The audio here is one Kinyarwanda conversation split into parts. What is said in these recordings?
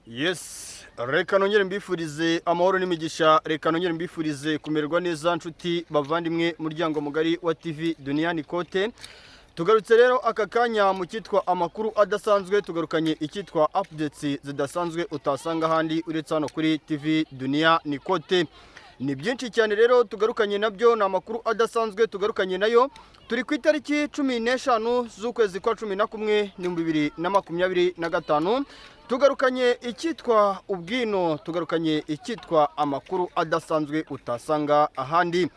Yes, reka nongere mbifurize amahoro n'imigisha, reka nongere mbifurize kumererwa neza, nshuti bavandimwe, muryango mugari wa TV Duniani Kote. Tugarutse rero aka kanya mu cyitwa amakuru adasanzwe, tugarukanye icyitwa updates zidasanzwe utasanga ahandi uretse hano kuri TV Dunia Nikote. Ni byinshi cyane rero tugarukanye nabyo, ni amakuru adasanzwe tugarukanye nayo. Turi ku itariki 15 z'ukwezi kwa 11 2025. Tugarukanye icyitwa ubwino, tugarukanye icyitwa amakuru adasanzwe utasanga ahandi.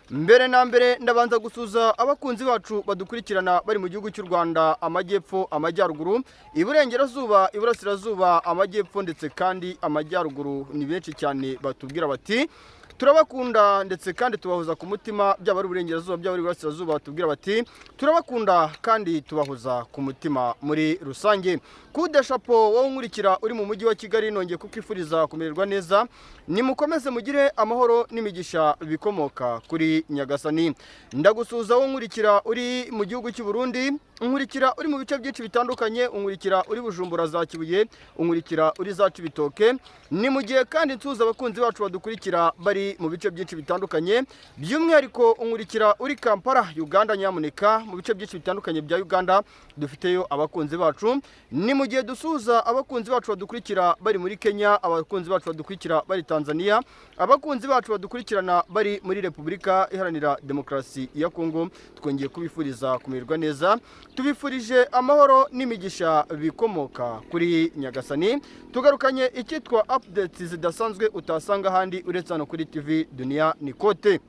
Mbere na mbere ndabanza gusuhuza abakunzi bacu badukurikirana bari mu gihugu cy'u Rwanda, amajyepfo, amajyaruguru, iburengerazuba, iburasirazuba, amajyepfo ndetse kandi amajyaruguru. Ni benshi cyane batubwira bati turabakunda ndetse kandi tubahoza ku mutima, byaba ari uburengerazuba, byaba ari iburasirazuba, batubwira bati turabakunda kandi tubahoza ku mutima muri rusange. Kude shapo wowe unkurikira uri mu mujyi wa Kigali, nongeye kukwifuriza kumererwa neza. Nimukomeze mugire amahoro n'imigisha bikomoka kuri Nyagasani. Ndagusuhuza wowe unkurikira uri mu gihugu cy'u Burundi, unkurikira uri mu bice byinshi bitandukanye, unkurikira uri Bujumbura za Kibuye, unkurikira uri za Cibitoke. Ni mu gihe kandi nsuhuza abakunzi bacu badukurikira bari mu bice byinshi bitandukanye, by'umwihariko unkurikira uri Kampala, Uganda. Nyamuneka, mu bice byinshi bitandukanye bya Uganda dufiteyo abakunzi bacu. Ni mu gihe dusuhuza abakunzi bacu badukurikira bari muri Kenya, abakunzi bacu badukurikira bari Tanzania, abakunzi bacu badukurikirana bari muri Repubulika Iharanira Demokarasi ya Kongo. Twongeye kubifuriza kumererwa neza, tubifurije amahoro n'imigisha bikomoka kuri Nyagasani. Tugarukanye icyitwa updates zidasanzwe utasanga ahandi uretse hano kuri TV Dunia Nikote.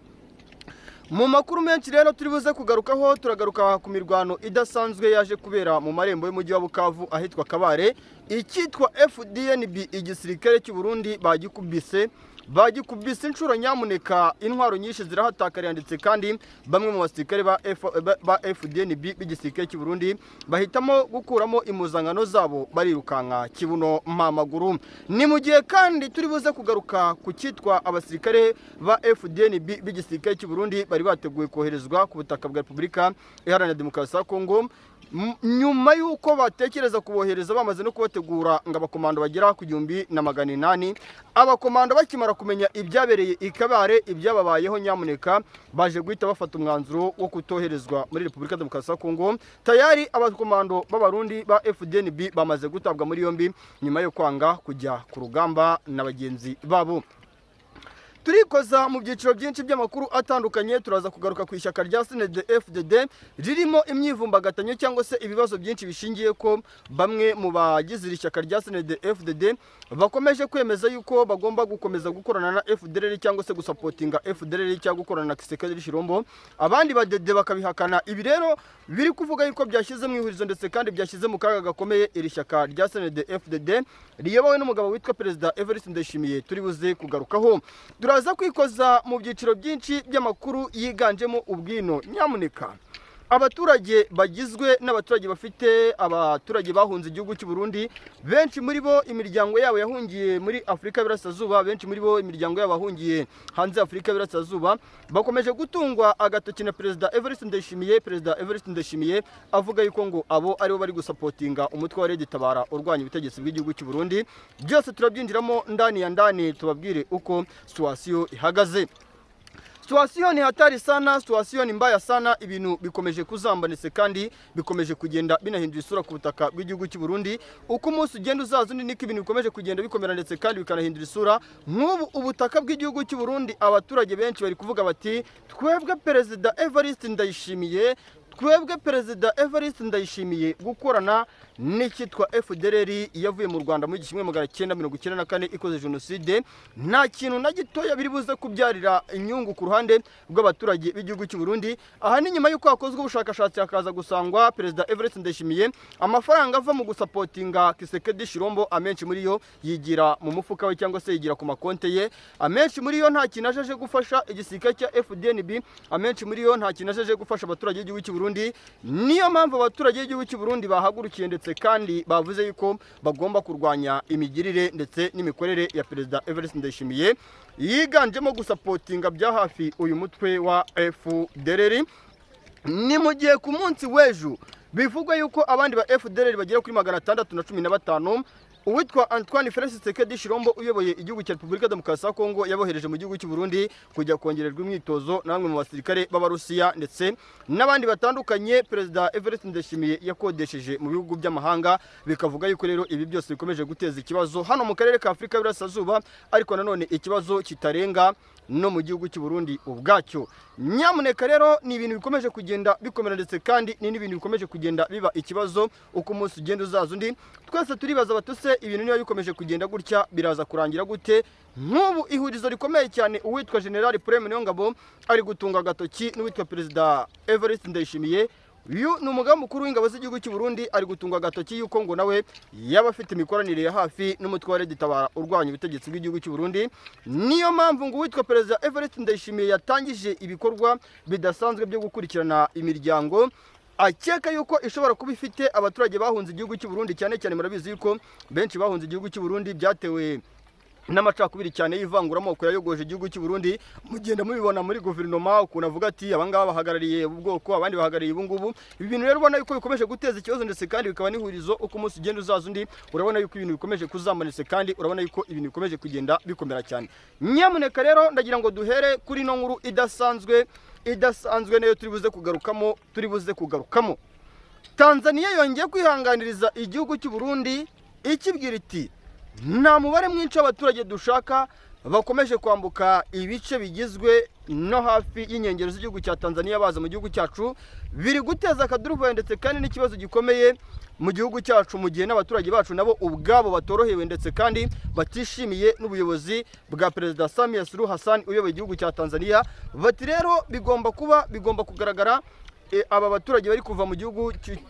Mu makuru menshi rero turi buze kugarukaho, turagaruka ku mirwano idasanzwe yaje kubera mu marembo y'umujyi wa Bukavu ahitwa Kabare. Icyitwa FDNB, igisirikare cy'u Burundi, bagikubise, bagikubise inshuro nyamuneka, intwaro nyinshi zirahatakarira, ndetse kandi bamwe mu basirikare ba FDNB b'igisirikare cy'u Burundi bahitamo gukuramo impuzankano zabo barirukanka kibuno mpamaguru. Ni mu gihe kandi turi buze kugaruka ku cyitwa abasirikare ba FDNB b'igisirikare cy'u Burundi bari bateguye koherezwa ku butaka bwa Repubulika Iharanira Demokarasi ya Kongo. Nyuma y'uko batekereza kubohereza, bamaze no kubategura ngo abakomando bagera ku 1800, abakomando bakimara kumenya ibyabereye i Kabare, ibyababayeho nyamuneka, baje guhita bafata umwanzuro wo kutoherezwa muri Repubulika Demokarasi ya Kongo. Tayari abakomando b'Abarundi ba FDNB bamaze gutabwa muri yombi nyuma yo kwanga kujya ku rugamba na bagenzi babo. Turikoza mu byiciro byinshi by'amakuru atandukanye. Turaza kugaruka ku ishyaka rya CNDD FDD ririmo imyivumbagatanyo cyangwa se ibibazo byinshi bishingiye ko bamwe mu bagize iri shyaka rya CNDD FDD bakomeje kwemeza yuko bagomba gukomeza gukorana na FDLR cyangwa se gusapotinga FDLR cyangwa gukorana na Tshisekedi Tshilombo, abandi badede bakabihakana. Ibi rero biri kuvuga yuko byashyize mu ihurizo ndetse kandi byashyize mu kaga gakomeye iri shyaka rya CNDD FDD riyobowe n'umugabo witwa Perezida Evariste Ndayishimiye. Turi buze kugarukaho. Turaza kwikoza mu byiciro byinshi by'amakuru yiganjemo ubwino. Nyamuneka, abaturage bagizwe n'abaturage bafite abaturage bahunze igihugu cy'u Burundi, benshi muri bo imiryango yabo yahungiye muri Afurika y'Iburasirazuba, benshi muri bo imiryango yabo yahungiye hanze y'Afurika y'Iburasirazuba, bakomeje gutungwa agatoki na Perezida Evariste Ndayishimiye. Perezida Evariste Ndayishimiye avuga yuko ngo abo aribo bari gusapotinga umutwe wa Red Tabara urwanya ubutegetsi bw'igihugu cy'u Burundi. Byose turabyinjiramo ndani ya ndani, tubabwire uko situation ihagaze. Situation ni hatari sana, situation ni mbaya sana, ibintu bikomeje kuzamba ndetse kandi bikomeje kugenda binahindura isura ku butaka bw'igihugu cy'u Burundi. Uko umunsi ugenda uzaza undi niko ibintu bikomeje kugenda bikomera ndetse kandi bikanahindura isura. Nk'ubu ubutaka bw'igihugu cy'u Burundi, abaturage benshi bari kuvuga bati twebwe Perezida Evariste Ndayishimiye, twebwe Perezida Evariste Ndayishimiye gukorana n'icyitwa FDLR yavuye mu Rwanda muri 1994 ikoze jenoside, nta kintu na gitoya biri buze kubyarira inyungu ku ruhande rw'abaturage b'igihugu cy'u Burundi. Aha ni nyuma y'uko hakozwe ubushakashatsi hakaza gusangwa Perezida Evariste Ndayishimiye amafaranga ava mu gusapotinga Tshisekedi Tshilombo, amenshi muri yo yigira mu mufuka we cyangwa se yigira ku makonte ye. Amenshi muri yo nta kintu aje gufasha igisirikare cya FDNB, amenshi muri yo nta kintu aje gufasha abaturage b'igihugu cy'u Burundi. Niyo mpamvu abaturage b'igihugu cy'u Burundi bahagurukiye ndetse kandi bavuze yuko bagomba kurwanya imigirire ndetse n'imikorere ya Perezida Evariste Ndayishimiye yiganjemo gusapotinga bya hafi uyu mutwe wa FDLR. Ni mu gihe ku munsi w'ejo bivugwa yuko abandi ba FDLR bagera kuri 615 Uwitwa Antoine Felix Tshisekedi Tshilombo uyoboye igihugu cya Repubulika Demokarasi ya Kongo yabohereje mu gihugu cy'u Burundi kujya kongererwa imyitozo na bamwe mu basirikare b'Abarusiya ndetse n'abandi batandukanye Perezida Evariste Ndayishimiye yakodesheje mu bihugu by'amahanga. Bikavuga yuko rero ibi byose bikomeje guteza ikibazo hano mu karere ka Afurika y'Iburasirazuba, ariko nanone ikibazo kitarenga no mu gihugu cy'u Burundi ubwacyo. Nyamuneka rero, ni ibintu bikomeje kugenda bikomera, ndetse kandi ni n'ibintu bikomeje kugenda biba ikibazo uko umunsi ugenda uzaza undi. Twese turibaza batuse, ibintu niba bikomeje kugenda gutya biraza kurangira gute? Nk'ubu ihurizo rikomeye cyane, uwitwa General Prime Niyongabo ari gutunga agatoki n'uwitwa Perezida Evariste Ndayishimiye. Uyu ni umugaba mukuru w'ingabo z'igihugu cy'u Burundi, ari gutunga agatoki yuko ngo nawe yaba afite imikoranire ya hafi n'umutwe wa Red Tabara urwanya ubutegetsi bw'igihugu cy'u Burundi. Niyo mpamvu ngo uwitwa Perezida Evariste Ndayishimiye yatangije ibikorwa bidasanzwe byo gukurikirana imiryango akeka yuko ishobora kuba ifite abaturage bahunze igihugu cy'u Burundi. Cyane cyane murabizi yuko benshi bahunze igihugu cy'u Burundi byatewe n'amacakubiri cyane y'ivanguramoko yayogoje igihugu cy'u Burundi. Mugenda mubibona muri guverinoma ukuntu avuga ati abangaba bahagarariye ubu bwoko, abandi bahagarariye ubu ngubu. Ibi bintu rero ubona yuko bikomeje guteza ikibazo, ndetse kandi bikaba n'ihurizo uko umunsi ugenda uzaza undi. Urabona yuko ibintu bikomeje kuzamanitse, kandi urabona yuko ibintu bikomeje kugenda bikomera cyane. Nyamuneka rero, ndagira ngo duhere kuri ino nkuru idasanzwe, idasanzwe nayo turi buze kugarukamo. Tanzania yongeye kwihanganiriza igihugu cy'u Burundi, ikibwira iti nta mubare mwinshi w'abaturage dushaka bakomeje kwambuka ibice bigizwe no hafi y'inkengero z'igihugu cya Tanzania baza mu gihugu cyacu. Biri guteza akaduruvayo ndetse kandi n'ikibazo gikomeye mu gihugu cyacu, mu gihe n'abaturage bacu nabo ubwabo batorohewe ndetse kandi batishimiye n'ubuyobozi bwa Perezida Samia Suluhu Hassan uyoboye igihugu cya Tanzania. Bati rero bigomba kugaragara aba baturage bari kuva mu gihugu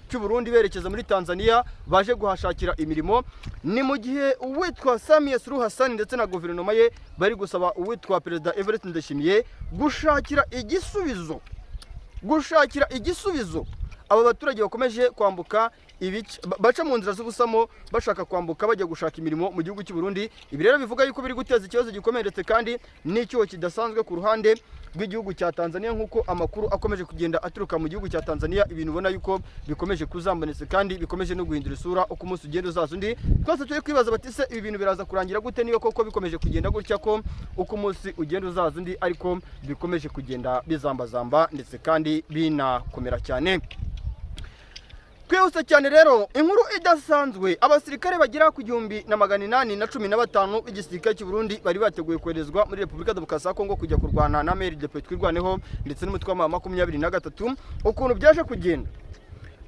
cy'u Burundi berekeza muri Tanzania baje guhashakira imirimo. Ni mu gihe uwitwa Samia Suluhu Hassan ndetse na guverinoma ye bari gusaba uwitwa Perezida Evariste Ndayishimiye gushakira igisubizo aba baturage bakomeje kwambuka ibice baca mu nzira z'ubusamo bashaka kwambuka bajya gushaka imirimo mu gihugu cy'u Burundi. Ibi rero bivuga yuko biri guteza ikibazo gikomeye ndetse kandi n'icyuho kidasanzwe ku ruhande rw'igihugu cya Tanzania, nk'uko amakuru akomeje kugenda aturuka mu gihugu cya Tanzania. Ibintu ubona yuko bikomeje kuzambanitse kandi bikomeje no guhindura isura uko umunsi ugenda uzaza undi. Twese turi kwibaza bati se ibi bintu biraza kurangira gute niba koko bikomeje kugenda gutya, ko uko umunsi ugenda uzaza undi ariko bikomeje kugenda bizambazamba ndetse kandi binakomera cyane? Twihuse cyane rero, inkuru idasanzwe: abasirikare bagera ku 1815 b'igisirikare cy'u Burundi bari bateguye koherezwa muri Repubulika Demokarasi ya Kongo kujya kurwana na MRDP Twirwaneho ndetse n'umutwe wa 23, ukuntu byaje kugenda,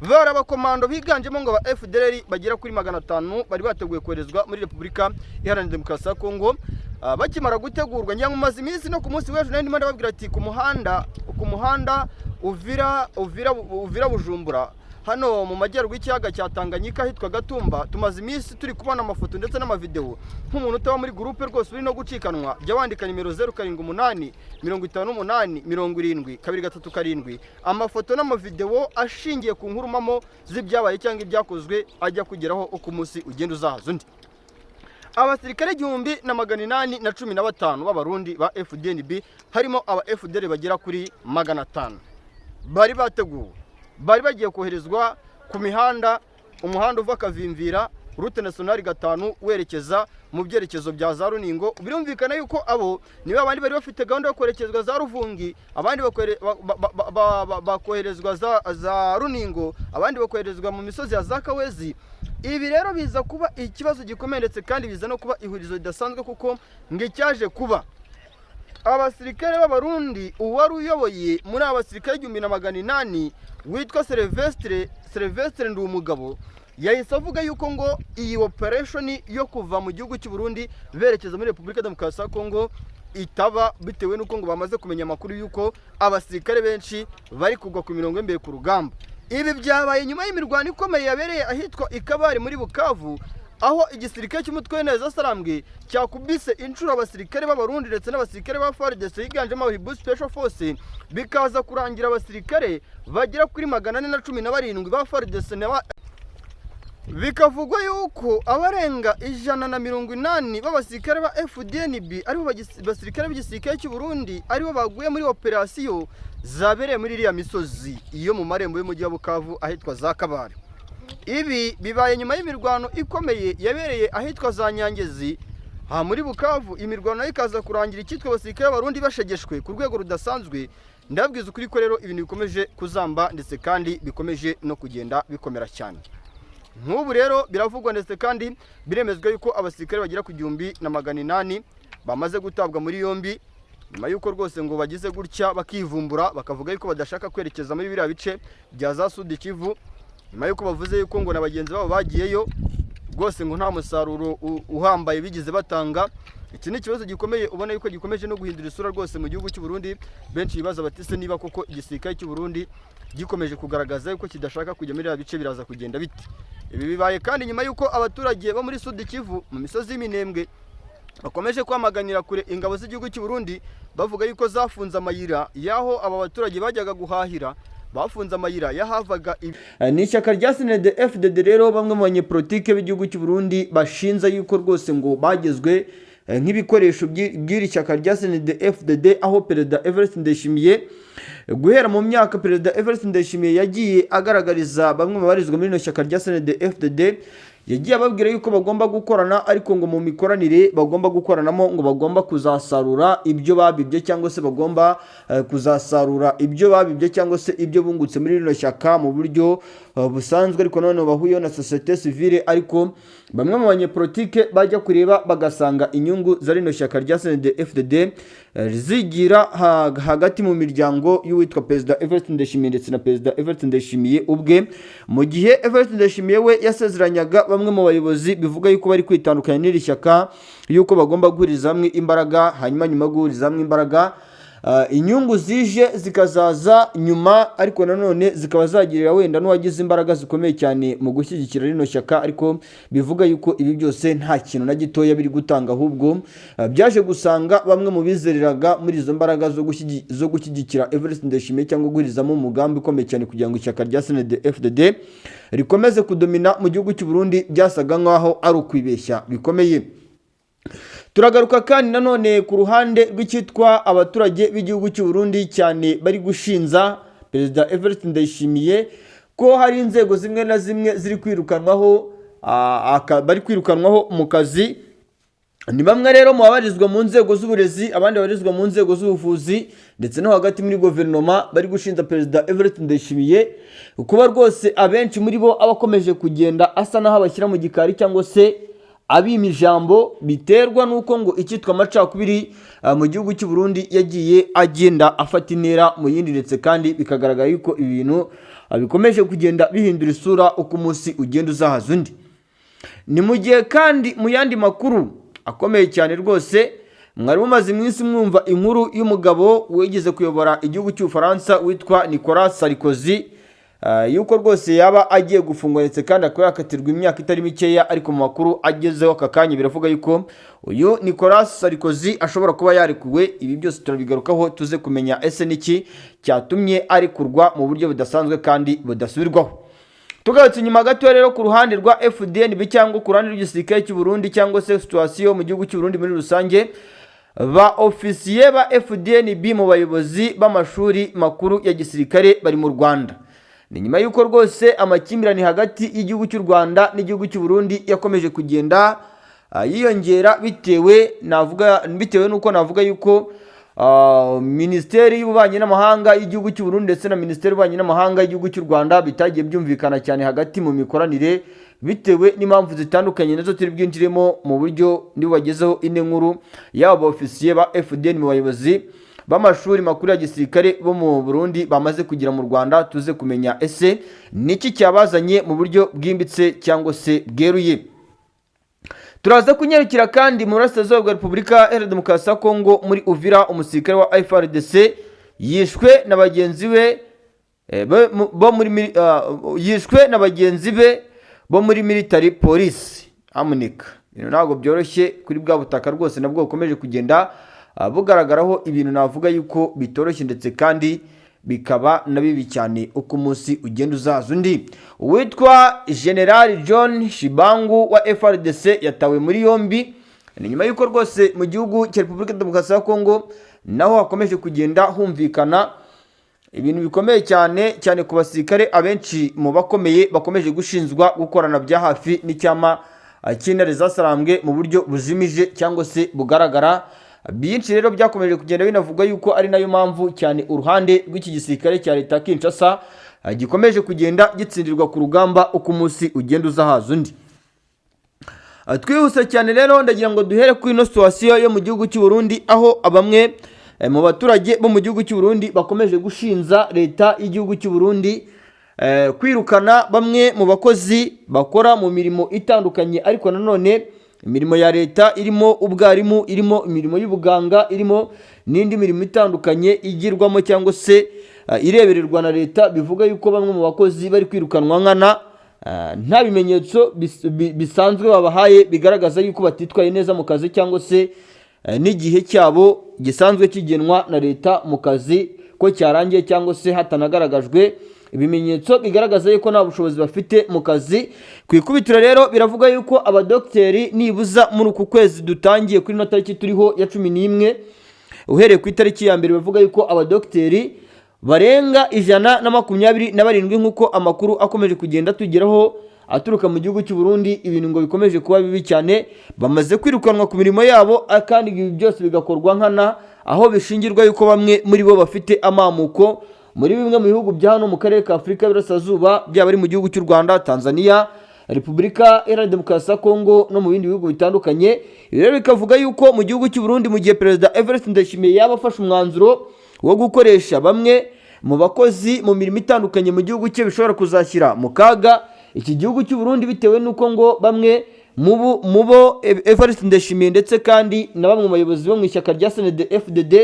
bari abakomando biganjemo ngo aba FDLR bagera kuri 500 bari bateguye koherezwa muri Repubulika Iharanira Demokarasi ya Kongo. Bakimara gutegurwa, ngira ngo maze iminsi no ku munsi w'ejo nari ndimo ndababwira ati ku muhanda Uvira Bujumbura, hano mu majyaruguru y'ikiyaga cya Tanganyika ahitwa Gatumba, tumaze iminsi turi kubona amafoto ndetse n'amavideo. Nk'umuntu utaba muri groupe rwose uri no gucikanwa, jya wandika nimero 0785872337, amafoto n'amavideo ashingiye ku nkuru mpamo z'ibyabaye cyangwa ibyakozwe ajya kugeraho uko umunsi ugenda uzahaza undi. Abasirikare 1815 b'Abarundi ba FDNB, harimo aba FDL bagera kuri 500, bari bateguwe, bari bagiye koherezwa ku mihanda, umuhanda uva Kavimvira, route nationale 5, werekeza mu byerekezo bya za Runingo. Birumvikana yuko abo niba abandi bari bafite gahunda yo kwerekezwa za Ruvungi, abandi bakoherezwa za Runingo, abandi bakoherezwa mu misozi ya za Kawezi. Ibi rero biza kuba ikibazo gikomeye ndetse kandi biza no kuba ihurizo ridasanzwe, kuko ngo icyaje kuba, abasirikare b'Abarundi, uwari uyoboye muri aba basirikare 1800 witwa Celestin Ndumugabo, yahise avuga yuko ngo iyi operation yo kuva mu gihugu cy'u Burundi berekeza muri Repubulika Demokarasi ya Kongo itaba, bitewe n'uko ngo bamaze kumenya amakuru y'uko abasirikare benshi bari kugwa ku mirongo y'imbere ku rugamba. Ibi byabaye nyuma y'imirwano ikomeye yabereye ahitwa Ikabari muri Bukavu, aho igisirikare cy'umutwe w'Intare Sarambwe cyakubise inshuro abasirikare b'Abarundi ndetse n'abasirikare ba FARDC higanjemo Hibu Special Force, bikaza kurangira abasirikare bagera kuri 417 ba FARDC na bikavugwa yuko abarenga 180 b'abasirikare ba FDNB, aribo basirikare b'igisirikare cy'u Burundi, aribo baguye muri operasiyo zabereye muri iriya misozi iyo mu marembo y'umujyi wa Bukavu ahitwa za Kabare. Ibi bibaye nyuma y'imirwano ikomeye yabereye ahitwa za Nyangezi, aha muri Bukavu. Imirwano nayo ikaza kurangira icyitwa abasirikare b'Abarundi bashegeshwe ku rwego rudasanzwe. Ndababwiza ukuri ko rero ibintu bikomeje kuzamba, ndetse kandi bikomeje no kugenda bikomera cyane. Nk'ubu rero biravugwa ndetse kandi biremezwa yuko abasirikare bagera ku 1800 bamaze gutabwa muri yombi, nyuma y'uko rwose ngo bagize gutya bakivumbura, bakavuga yuko badashaka kwerekeza muri biriya bice bya za Sud Kivu, nyuma y'uko bavuze yuko ngo na bagenzi babo bagiyeyo rwose ngo nta musaruro uhambaye bigize batanga. Iki ni ikibazo gikomeye, ubona yuko gikomeje no guhindura isura rwose mu gihugu cy'u Burundi. Benshi bibaza bati: "Se niba koko igisirikare cy'u Burundi gikomeje kugaragaza yuko kidashaka kujya muri biriya bice, biraza kugenda bite?" Ibi bibaye kandi nyuma y'uko abaturage bo muri Sud Kivu, mu misozi y'Iminembwe, bakomeje kwamaganira kure ingabo z'igihugu cy'u Burundi, bavuga yuko zafunze amayira y'aho aba baturage bajyaga guhahira, bafunze amayira y'ahavaga. Ni ishyaka rya CNDD FDD rero bamwe mu banyepolitike b'igihugu cy'u Burundi bashinza yuko rwose ngo bagezwe nk'ibikoresho by'iri shyaka rya CNDD FDD, aho Perezida Evariste Ndayishimiye, guhera mu myaka Perezida Evariste Ndayishimiye yagiye agaragariza bamwe mu babarizwa muri rino shyaka rya CNDD FDD, yagiye ababwira yuko bagomba gukorana, ariko ngo mu mikoranire bagomba gukoranamo ngo bagomba kuzasarura ibyo babibye, cyangwa se bagomba kuzasarura ibyo babibye cyangwa se ibyo bungutse muri rino shyaka mu buryo busanzwe, ariko none bahuyeho na société civile. Ariko bamwe mu banyepolitike bajya kureba bagasanga inyungu za rino shyaka rya CNDD FDD zigira hagati mu miryango y'uwitwa Perezida Evariste Ndayishimiye ndetse na Perezida Evariste Ndayishimiye ubwe, mu gihe Evariste Ndayishimiye we yasezeranyaga bamwe mu bayobozi bivuga yuko bari kwitandukanya n'iri shyaka yuko bagomba guhuriza hamwe imbaraga, hanyuma nyuma yo guhuriza hamwe imbaraga, inyungu zije zikazaza nyuma, ariko nanone zikaba zagirira wenda n'uwagize imbaraga zikomeye cyane mu gushyigikira rino shyaka. Ariko bivuga yuko ibi byose nta kintu na gitoya biri gutanga, ahubwo byaje gusanga bamwe mu bizereraga muri izo mbaraga zo gushyigikira Evariste Ndayishimiye cyangwa guhurizamo umugambi ukomeye cyane kugira ngo ishyaka rya CNDD FDD rikomeze kudomina mu gihugu cy'u Burundi, byasaga nk'aho ari ukwibeshya bikomeye. Turagaruka kandi nanone ku ruhande rw'icyitwa abaturage b'igihugu cy'u Burundi, cyane bari gushinza Perezida Evariste Ndayishimiye ko hari inzego zimwe na zimwe ziri kwirukanwaho, bari kwirukanwaho mu kazi. Ni bamwe rero mu babarizwa mu nzego z'uburezi, abandi babarizwa mu nzego z'ubuvuzi, ndetse no hagati muri guverinoma, bari gushinja Perezida Evariste Ndayishimiye kuba rwose abenshi muri bo aba akomeje kugenda asa n'aho abashyira mu gikari cyangwa se abima ijambo, biterwa n'uko ngo icyitwa amacakubiri mu gihugu cy'u Burundi yagiye agenda afata intera mu yindi, ndetse kandi bikagaragara yuko ibintu bikomeje kugenda bihindura isura uko umunsi ugenda uzahaza undi. Ni mu gihe kandi mu yandi makuru akomeye cyane rwose, mwari mumaze iminsi mwumva inkuru y'umugabo wigeze kuyobora igihugu cy'Ubufaransa witwa Nicolas Sarkozy, yuko rwose yaba agiye gufungwa ndetse kandi akaba yakatirwa imyaka itari mikeya. Ariko mu makuru agezeho aka kanya, biravuga yuko uyu Nicolas Sarkozy ashobora kuba yarekuwe. Ibi byose turabigarukaho, tuze kumenya ese niki cyatumye arekurwa mu buryo budasanzwe kandi budasubirwaho. Tugarutse inyuma gato rero, ku ruhande rwa FDNB cyangwa ku ruhande rw'igisirikare cy'u Burundi, cyangwa se situation mu gihugu cy'u Burundi muri rusange, ba ofisiye ba FDNB mu bayobozi b'amashuri makuru ya gisirikare bari mu Rwanda. Ni nyuma y'uko rwose amakimbirane hagati y'igihugu cy'u Rwanda n'igihugu cy'u Burundi yakomeje kugenda yiyongera, bitewe navuga bitewe n'uko navuga yuko minisiteri y'ububanyi n'amahanga y'igihugu cy'u Burundi ndetse na minisiteri y'ububanyi n'amahanga y'igihugu cy'u Rwanda bitagiye byumvikana cyane hagati mu mikoranire, bitewe n'impamvu zitandukanye nazo turi bwinjiremo mu buryo nibagezeho ine nkuru y'aba ofisiye ba FDN mu bayobozi b'amashuri makuru ya gisirikare bo mu Burundi bamaze kugera mu Rwanda, tuze kumenya ese niki cyabazanye mu buryo bwimbitse cyangwa se bweruye. Turaza kunyarukira kandi mu burasirazuba bwa Repubulika Iharanira Demokarasi ya Kongo, muri Uvira, umusirikare wa FARDC yishwe na bagenzi be bo muri yishwe na bagenzi be bo muri military police. Amunika ibintu ntabwo byoroshye kuri bwa butaka rwose, nabwo bukomeje kugenda bugaragaraho ibintu navuga yuko bitoroshye, ndetse kandi bikaba na bibi cyane uko umunsi ugenda uzaza undi. Uwitwa General John Shibangu wa FARDC yatawe muri yombi. Ni nyuma y'uko rwose mu gihugu cya Repubulika Demokarasi ya Kongo naho hakomeje kugenda humvikana Ibintu bikomeye cyane cyane ku basirikare, abenshi mu bakomeye bakomeje gushinjwa gukorana bya hafi n'icyama cy'Intare zasarambwe mu buryo buzimije cyangwa se bugaragara. Byinshi rero byakomeje kugenda binavugwa yuko ari nayo mpamvu cyane uruhande rw'iki gisirikare cya leta ya Kinshasa gikomeje kugenda gitsindirwa ku rugamba uko umunsi ugenda uza haza undi. Twihuse cyane rero, ndagira ngo duhere kuri ino situation yo mu gihugu cy'u Burundi, aho bamwe mu baturage bo mu gihugu cy'u Burundi bakomeje gushinja leta y'igihugu cy'u Burundi kwirukana bamwe mu bakozi bakora mu mirimo itandukanye, ariko nanone imirimo ya leta irimo ubwarimu, irimo imirimo y'ubuganga, irimo n'indi mirimo itandukanye igirwamo cyangwa se irebererwa na leta. Bivuga yuko bamwe mu bakozi bari kwirukanwa nkana, nta bimenyetso bisanzwe babahaye bigaragaza yuko batitwaye neza mu kazi, cyangwa se n'igihe cyabo gisanzwe kigenwa na leta mu kazi ko cyarangiye, cyangwa se hatanagaragajwe ibimenyetso bigaragaza yuko nta bushobozi bafite mu kazi. Ku ikubitiro rero biravuga yuko abadogiteri nibuza muri uku kwezi dutangiye, kuri ino tariki turiho ya 11, uhereye ku itariki ya mbere, bavuga yuko abadogiteri barenga 127, nk'uko amakuru akomeje kugenda atugeraho aturuka mu gihugu cy'u Burundi, ibintu ngo bikomeje kuba bibi cyane, bamaze kwirukanwa ku mirimo yabo, kandi ibi byose bigakorwa nkana, aho bishingirwa yuko bamwe muri bo bafite amamuko muri bimwe mu bihugu bya hano mu karere ka Afurika y'Iburasirazuba, byaba ari mu gihugu cy'u Rwanda, Tanzania, Repubulika Iharanira Demokarasi ya Kongo no mu bindi bihugu bitandukanye. Ibi rero bikavuga yuko mu gihugu cy'u Burundi, mu gihe Perezida Evariste Ndayishimiye yaba afashe umwanzuro wo gukoresha bamwe mu bakozi mu mirimo itandukanye mu gihugu cye, bishobora kuzashyira mu kaga iki gihugu cy'u Burundi, bitewe n'uko ngo bamwe mu bo Evariste Ndayishimiye ndetse kandi na bamwe mu bayobozi bo mu ishyaka rya CNDD FDD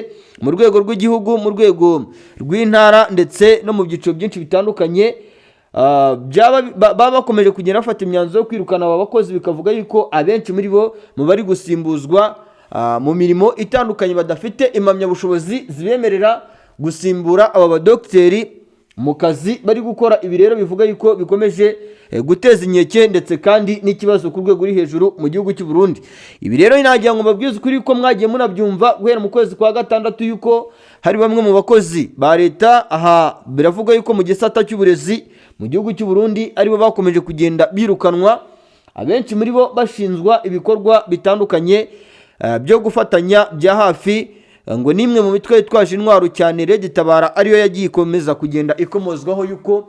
mu rwego rw'igihugu, mu rwego rw'intara ndetse no mu byiciro byinshi bitandukanye, baba bakomeje kugenda bafata imyanzuro yo kwirukana aba bakozi, bikavuga yuko abenshi muri bo mu bari gusimbuzwa mu mirimo itandukanye badafite impamyabushobozi zibemerera gusimbura aba badogiteri mu kazi bari gukora. Ibi rero bivuga yuko bikomeje guteza inkeke ndetse kandi n'ikibazo ku rwego ruri hejuru mu gihugu cy'u Burundi. Ibi rero nagira ngo mbabwize ukuri ko mwagiye munabyumva guhera mu kwezi kwa gatandatu yuko hari bamwe mu bakozi ba leta, aha biravuga yuko mu gisata cy'uburezi mu gihugu cy'u Burundi aribo bakomeje kugenda birukanwa, abenshi muri bo bashinjwa ibikorwa bitandukanye byo gufatanya bya hafi ngo n'imwe mu mitwe yitwaje intwaro, cyane Red Tabara, ariyo yagiye ikomeza kugenda ikomozwaho yuko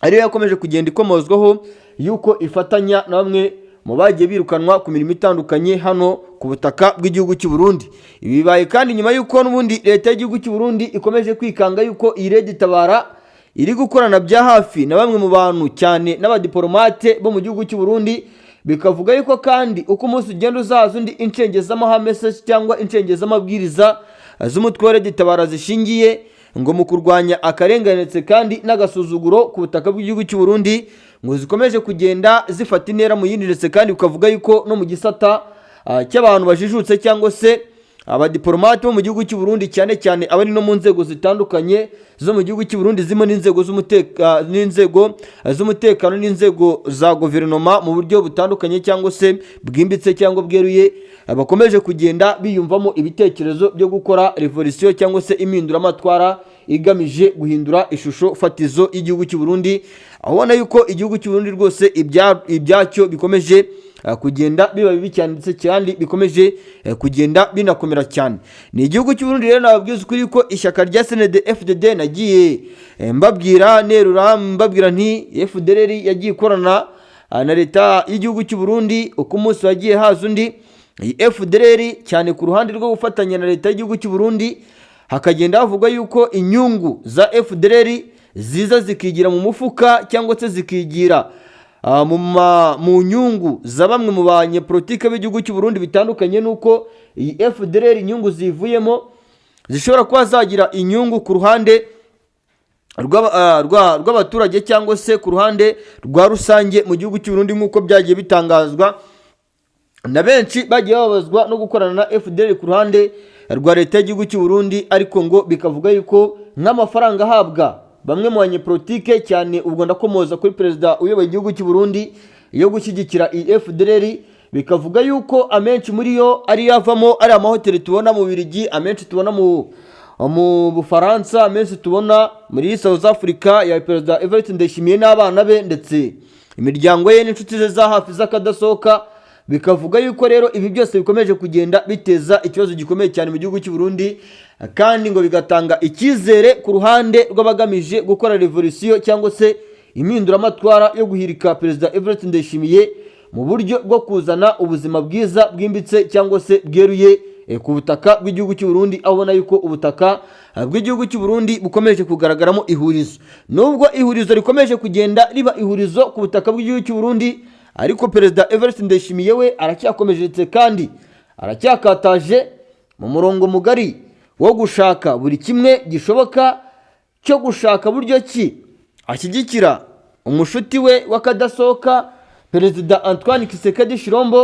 ariyo yakomeje kugenda ikomozwaho yuko ifatanya na bamwe mu bagiye birukanwa ku mirimo itandukanye hano ku butaka bw'igihugu cy'u Burundi. Ibi bibaye kandi nyuma y'uko n'ubundi leta y'igihugu cy'u Burundi ikomeje kwikanga yuko iyi Red Tabara iri gukorana bya hafi na bamwe mu bantu, cyane n'abadiporomate bo mu gihugu cy'u Burundi. Bikavuga yuko kandi uko umunsi ugenda uzaza undi, incengezamahame se cyangwa incengezamabwiriza z'umutwe wa Red Tabara zishingiye ngo mu kurwanya akarengane ndetse kandi n'agasuzuguro ku butaka bw'igihugu cy'u Burundi ngo zikomeje kugenda zifata intera mu yindi, ndetse kandi ukavuga yuko no mu gisata cy'abantu bajijutse cyangwa se abadiporomate bo mu gihugu cy'u Burundi, cyane cyane abari no mu nzego zitandukanye zo mu gihugu cy'u Burundi, zirimo n'inzego z'umutekano n'inzego za guverinoma mu buryo butandukanye cyangwa se bwimbitse cyangwa bweruye, bakomeje kugenda biyumvamo ibitekerezo byo gukora revolution cyangwa se impinduramatwara igamije guhindura ishusho fatizo y'igihugu cy'u Burundi, aho ubona yuko igihugu cy'u Burundi rwose ibyacyo bikomeje kugenda biba bibi cyane, ndetse kandi bikomeje kugenda binakomera cyane. Ni igihugu cy'u Burundi rero nababwiza ukuri ko ishyaka rya CNDD FDD, nagiye mbabwira nerura, mbabwira nti FDLR yagiye ikorana na leta y'igihugu cy'u Burundi uko umunsi wagiye haza undi. Iyi FDLR, cyane ku ruhande rwo gufatanya na leta y'igihugu cy'u Burundi, hakagenda havugwa yuko inyungu za FDLR ziza zikigira mu mufuka cyangwa se zikigira mu nyungu za bamwe mu banyepolitike b'igihugu cy'u Burundi, bitandukanye n'uko iyi FDLR inyungu zivuyemo zishobora kuba zagira inyungu ku ruhande rw'abaturage cyangwa se ku ruhande rwa rusange mu gihugu cy'u Burundi, nk'uko byagiye bitangazwa na benshi bagiye bababazwa no gukorana na FDLR ku ruhande rwa leta y'igihugu cy'u Burundi. Ariko ngo bikavuga yuko nk'amafaranga ahabwa bamwe mu banyepolitike, cyane ubwo ndakomoza kuri perezida uyoboye igihugu cy'u Burundi, yo gushyigikira iyi FDLR, bikavuga yuko amenshi muri yo ariyo avamo ari amahoteli tubona mu Birigi, amenshi tubona mu mu Bufaransa, menshi tubona muri South Africa ya Perezida Evariste Ndayishimiye n'abana be, ndetse imiryango ye n'inshuti ze za hafi z'akadasohoka. Bikavuga yuko rero ibi byose bikomeje kugenda biteza ikibazo gikomeye cyane mu gihugu cy'u Burundi, kandi ngo bigatanga icyizere ku ruhande rw'abagamije gukora revolution cyangwa se impinduramatwara yo guhirika Perezida Evariste Ndayishimiye mu buryo bwo kuzana ubuzima bwiza bwimbitse cyangwa se bweruye ku butaka bw'igihugu cy'u Burundi, aho ubona yuko ubutaka bw'igihugu cy'u Burundi bukomeje kugaragaramo ihurizo. Nubwo ihurizo rikomeje kugenda riba ihurizo ku butaka bw'igihugu cy'u Burundi, ariko Perezida Evariste Ndayishimiye we aracyakomeje ndetse kandi aracyakataje mu murongo mugari wo gushaka buri kimwe gishoboka cyo gushaka buryo ki ashyigikira umushuti we w'akadasohoka, Perezida Antoine Tshisekedi Tshilombo.